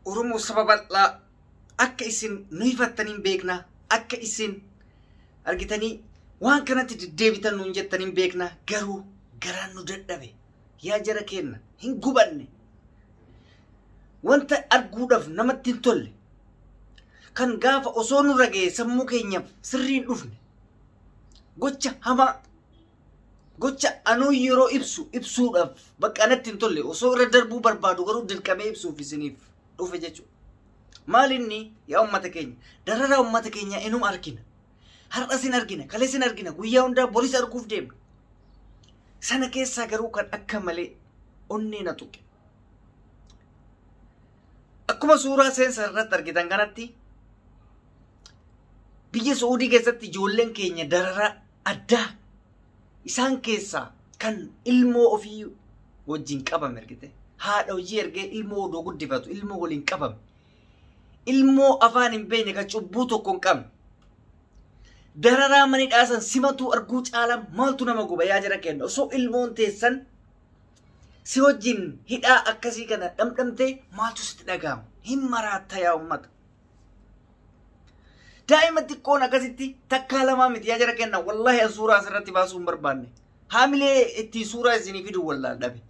Oromoo saba bal'aa akka isin nu hifattaniin beekna, akka isin argitanii waan kanatti deddeebitan nuun jettaniin beekna, garuu garaan nu dadhabe. Yaa jara keenna, hin gubanne. Wanta arguudhaaf namatti hin tolle kan gaafa osoo nurra ga'e sammuu keenyaaf sirriin dhufne, gocha hamaa, gocha anuu yeroo ibsu ibsuudhaaf bakka anatti hin tolle osoo irra darbuu barbaadu garuu dirqamee ibsuuf isiniif dhufe jechuudha. Maal inni yaa uummata keenya, dararaa uummata keenya inuma argina. Har'as hin argina, kalees hin argina, guyyaa hundaa boris arguuf deemna. Sana keessaa garuu kan akka malee onnee na tuqe. Akkuma suuraa seensa irratti argitan kanatti biyya Su'uudii keessatti ijoolleen keenya dararaa addaa isaan keessaa kan ilmoo ofii wajjin qabame argite. Haadha hojii ergee ilmoo odoo guddifatu ilmoo waliin qabame. Ilmoo afaan hin beekne kan cubbuu tokko hin qabne. Dararaa mani dhaasan simatuu arguu caalaa maaltu nama guba yaa jara kenna. Osoo ilmoon teessan si wajjin hidhaa akkasii kana dhamdhamtee maaltu sitti dhaga'ama? Hin maraatta yaa uummata. Daa'ima xiqqoon akkasitti takkaa lamaa miti yaa jara kenna. Wallaahi an suuraa asirratti baasuu hin barbaanne. Haamilee ittiin suuraa isinii fiduu wallaan dhabe.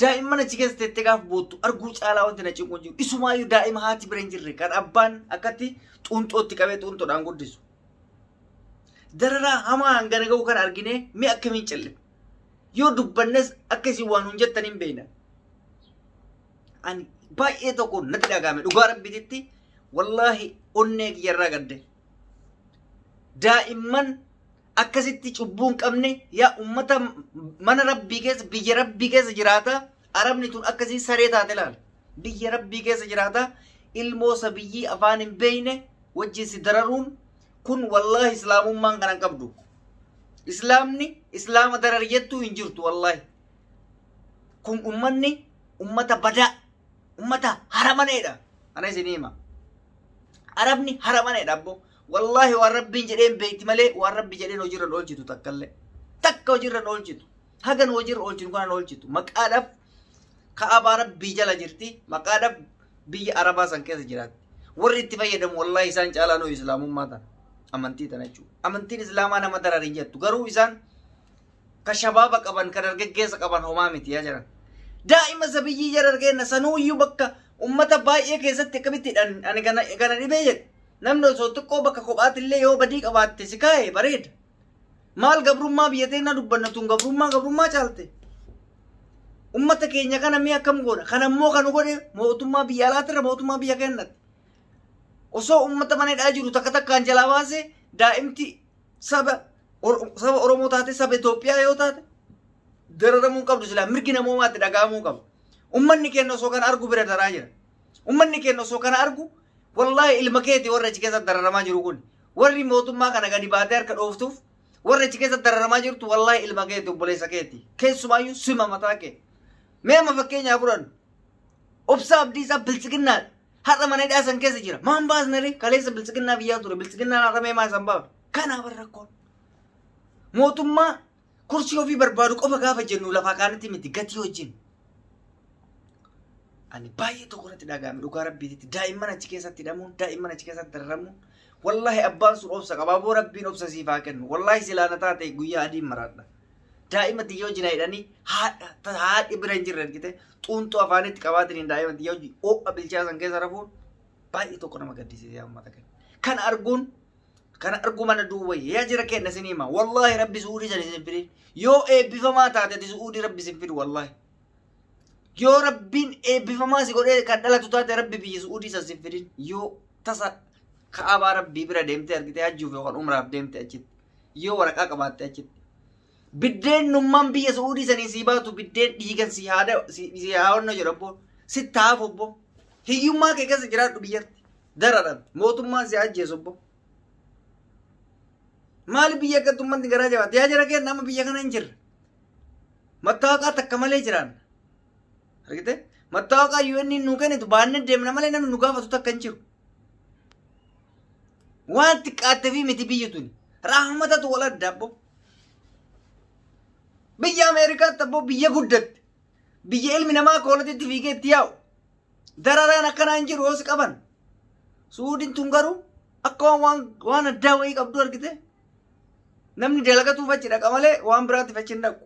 Daa'imman achi keessa teettee gaafa boottu arguu caalaa wanti na cinqu hin jiru. Isumaayyuu daa'ima haati bira hin jirre kan abbaan akkatti xuunxootti qabee xuunxoodhaan guddisu. Dararaa hamaa hangana ga'u kana arginee mi'a akkamiin callifna? Yoo dubbannes akka isin waan hin jettan hin beekna. Ani baay'ee tokko natti dhaga'ame dhugaa rabbiititti, wallaahi onnee kiyyarraa gadde. Daa'imman akkasitti cubbuu hin qabne yaa ummata mana rabbii keessa, biyya rabbii keessa jiraata, arabni tun akkasii saree taate laala. Biyya rabbii keessa jiraata ilmoo sabiyyii afaan hin beekne wajjin si dararuun kun wallaahi islaamummaan kana hin qabdu. Islaamni islaama darar jettuu hin jirtu wallaahi. Kun ummanni ummata badaa, ummata haramaneedha. Ana isin hima. Arabni haramaneedha abbo. Wallaahi waan rabbiin jedheen beekti malee waan rabbi jedheen hojiirra hin oolchitu takkallee. Takka hojiirra hin oolchitu. Hagan hojiirra oolchinu kanan oolchitu. Maqaadhaaf ka'abaa rabbii jala jirti. Maqaadhaaf biyya Arabaa san keessa jiraatti. Warri itti fayyadamu wallaahi isaan caalaa nuyi islaamummaa tana. Amantii tana jechuudha. Amantiin islaamaa nama darar hin jettu. Garuu isaan ka shabaaba qaban, ka dargaggeessa qaban homaa miti yaa jiran. Daa'ima sabiyyii jara argeenna sanuuyyuu bakka ummata baay'ee keessatti akkamitti ani kana dhibee jedhe. Namni osoo xiqqoo bakka kophaatti illee yoo badii qabaatte si kaa'e bareeda. Maal gabrummaa biyya teennaa dubbanna tun gabrummaa caalte. Ummata keenya kana mi'a akkam goona? Kana immoo kan godhe mootummaa biyya alaatirra mootummaa biyya keenyatti. Osoo ummata mana hidhaa jiru takka takkaan jalaa baase daa'imti saba Oromoo taate, saba Itoophiyaa yoo taate dararamuu qabdu, silaa mirgi namoomaatti dhaga'amuu qabu. Ummanni keenya osoo kana argu bira daraa jira. Ummanni keenya osoo kana argu, wallaahi ilma keeti warra achi keessatti dararamaa jiru kun. Warri mootummaa kana gadi baatee harka dhooftuuf warra achi keessatti dararamaa jirtu wallaahi ilma keeti, obboleessa keeti. Keessumaayyuu sima mataa kee. Mee amma fakkeenyaa fudhannu. Obsaa Abdiisaa biltsiginnaadha. Har'a mana hidhaa san keessa jira. Maan baasne ree? Kaleessa biltsiginnaa biyyaa ture. Biltsiginnaan har'a mee maa isan baafne? Kanaaf rakkoon. Mootummaa kursii ofii barbaadu qofa gaafa jennu lafaa kaanitti miti gatii wajjin. Ani baay'ee tokko irratti dhaga'ame dhugaa rabbiititti daa'imman achi keessatti hidhamuun, daa'imman achi keessatti dararamuun, wallaahi abbaan sun obsa qaba, aboo rabbiin obsa siif haa kennu. Wallaahi silaana taate guyyaa adiin maraadha. Daa'ima xiyya wajjin hidhanii haadha haadhi bira hin jirre argite xuunxoo afaanitti qabaataniin daa'ima xiyya wajjin ho'a bilchaasan keessa rafuun baay'ee tokko nama gaddisiisa yaa uummata keenya. Kana arguun kana arguu mana duwwa yaa jira kenna isin hima. Wallaahi rabbi su'uudii san isin fidin. Yoo eebbifamaa taate ati su'uudii rabbi isin fidu wallaahi. Yoo rabbiin eebbifamaa si godhee kan dhalatu taate rabbi biyya su'uudii san sin fidin. Yoo tasa ka'abaa rabbii bira deemtee argitee hajjuuf yookaan umraaf deemte achitti. Yoo waraqaa qabaatte achitti. Biddeen nummaan biyya su'uudii sanii sii baatu biddeen dhiigan si haada si haawwanna jedhu abbo. Sitti haafu abbo. Hiyyummaa kee keessa jiraadhu biyyatti. Dararan mootummaan si ajjeesu abbo. Maali biyya akkatti uummanni garaa jabaate? Yaa jara keenya amma biyya kana hin jirre. Mattaawaqaa takka malee jiraan. Argite? Mattaawaqaa UN nuu kennitu baannee deemna malee namni nu gaafatu takka hin jiru. Waan xiqqaatte fi miti biyyi tuni. Rahmatatu wal adda abbo. Biyya Ameerikaatti abbo biyya guddatte. Biyya ilmi namaa koolatitti fiigee itti yaa'u. Dararaan akkanaa hin jiru yoo si qaban. Suudiin tun garuu akka waan addaa wayii qabdu argite. Namni dalagatuuf achi dhaqa malee waan biraatiif achi hin dhaqu.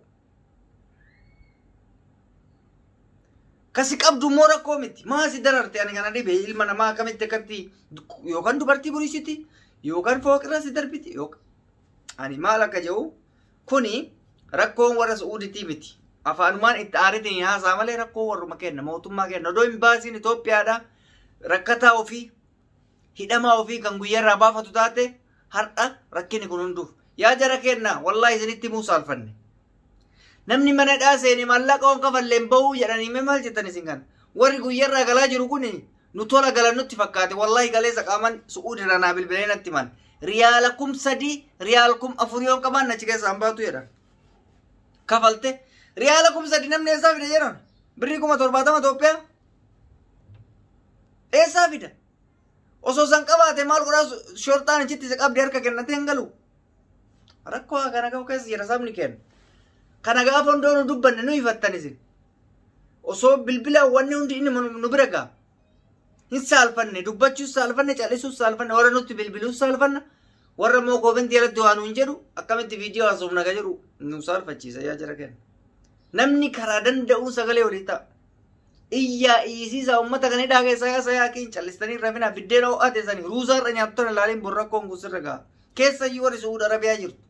Kasi qabdu immoo rakkoo miti. Maa si dararte ani kana dhibe ilma namaa akkamitti akkatti yookaan dubartii burisiti yookaan fooqirra si darbiti yookaan ani maal akka jedhu kuni rakkoon warra Su'uuditii miti. Afaanumaan itti aaritiin haasaa malee rakkoo warruma kenna mootummaa kenna. Odoo hin baasiin Itoophiyaadha rakkataa ofii hidhamaa ofii kan guyyaarraa baafatu taate har'a rakkinni kun hunduuf. Yaa jara kenna wallaahi isinitti himuu saalfanne. Namni mana hidhaa seene maallaqa on kafalleen bahuu jedhanii mee maal jettan isin kana? Warri guyyaarraa galaa jiru kun nu tola galan nutti fakkaate wallaahi galeessa qaaman Su'uudirraa naa bilbilee natti himan. Riyaala 3000 riyaal 4000 yoon qabaanne achi keessaa hin baatu jedhan. Kafalte riyaala 3000 namni eessaa fida jedhan? Birrii 70,000 Itoophiyaa eessaa fida? Osoo san qabaate maal godhaa shorxaan achitti isa qabdi harka kennatee hin galu. Rakkoo kana qabu keessa jira sabni kenna. Kana gaafa hundoo nu dubbanne nu ifattan isin. Osoo bilbila wanni hundi inni nu bira ga'a. Hin saalfanne dubbachuus saalfanne callisuus saalfanne warra nutti bilbiluus saalfanna warra immoo koomentii irratti waan nuun jedhu akkamitti viidiyoo haasofna ka jedhu nu saalfachiisa yaa jara kenna. Namni karaa danda'uun sagalee olii ta'a. Iyyaa iyyisiisaa uummata kan hidhaa keessaa yaasa yaakiin callistanii rafina biddeena ho'aa teessanii ruusaa irra nyaattu tana ilaaliin bor rakkoon kun sirra ga'a. Keessayyuu warri Su'uud Arabiyaa jirtu.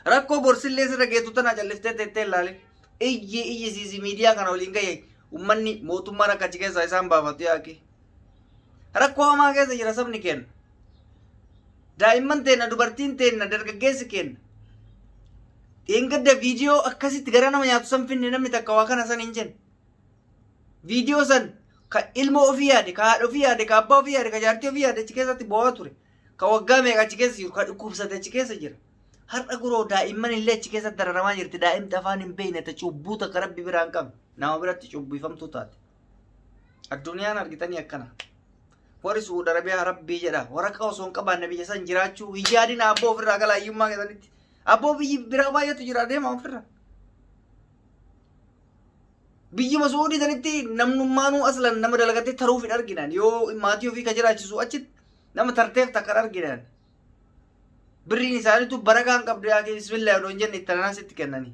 Rakkoo borsillee sirra geessu tana calliftee teettee ilaalin. Iyyi iyyisiisi miidiyaa kana waliin gahe uummanni mootummaan akka achi keessaa isaan baafatu yaaki. Rakkoo hamaa keessa jira sabni keenya. Daa'imman teenna dubartiin teenna dargaggeessi keenya. Dheengadda viidiyoo akkasitti gara nama nyaatu san finne namni takka waa kana san hin jenne. Viidiyoo san ka ilma ofii yaade, ka haadha ofii yaade, ka abbaa ofii yaade, ka jaartii ofii yaade achi keessatti bo'aa ture. Ka waggaa meeqa achi keessa jiru, ka dhukkubsate achi keessa jira. Har'a guroo daa'imman illee achi keessatti dararamaa jirti. Daa'imti afaan hin beekne ta cubbuu takka rabbi biraa hin qabne. Nama biratti cubbifamtuu taate. Addunyaan argitanii akkana. Warri Su'uud Arabiyaa rabbii jedha. Waraqaa osoo hin qabaanne biyya san jiraachuu hin yaadina abboo ofirraa galaa hiyyummaa keessanitti. Abboo biyyi biraa baay'eetu jira deema ofirra. Biyyuma Su'uudii sanitti namnummaanuu aslan nama dalagatee taruuf hin arginan. Yoo maatii ofii ka jiraachisu achitti nama tarteef takka hin arginan. Birriin isaaniitu barakaa hin qabdu yaa bismillah odoo hin jenne itti tanaan sitti kennanii.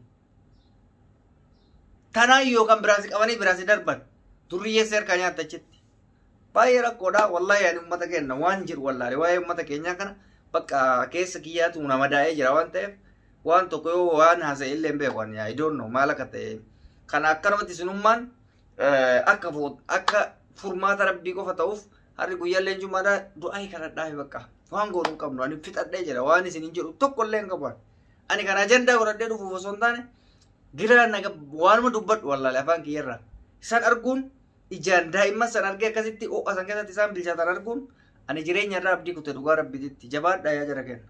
Tanaan yookaan biraasi qabanii biraasi darban. Durriyyee harkaa nyaatta achitti. Baay'ee rakkoodha. Wallaahi ani uummata keenya waan jiru wallaale waa'ee uummata keenyaa kana bakka keessa kiyyaatu nama daa'ee jira waan ta'eef waan tokko yoo waan haasa'e illee hin beeku ani I don't know maal akka ta'e. Kana akkanumatti isinummaan akka akka furmaata rabbii qofa ta'uuf har'i guyyaa illee jumaadha du'aa kadhadhaa bakka waan goonu hin qabnu ani fixadhee jira waan isin hin jedhu tokko illee hin qabu. Ani kana ajandaa godhadhee dhufuuf osoo hin taane gira naga waanuma dubbadhu wallaale afaan kiyyarraa. Isaan arguun ijaan daa'imman san argee akkasitti ho'a san keessatti isaan bilchaatan arguun ani jireenya irraa abdii kute dhugaa rabbiititti jabaadhaa yaa jara kenna.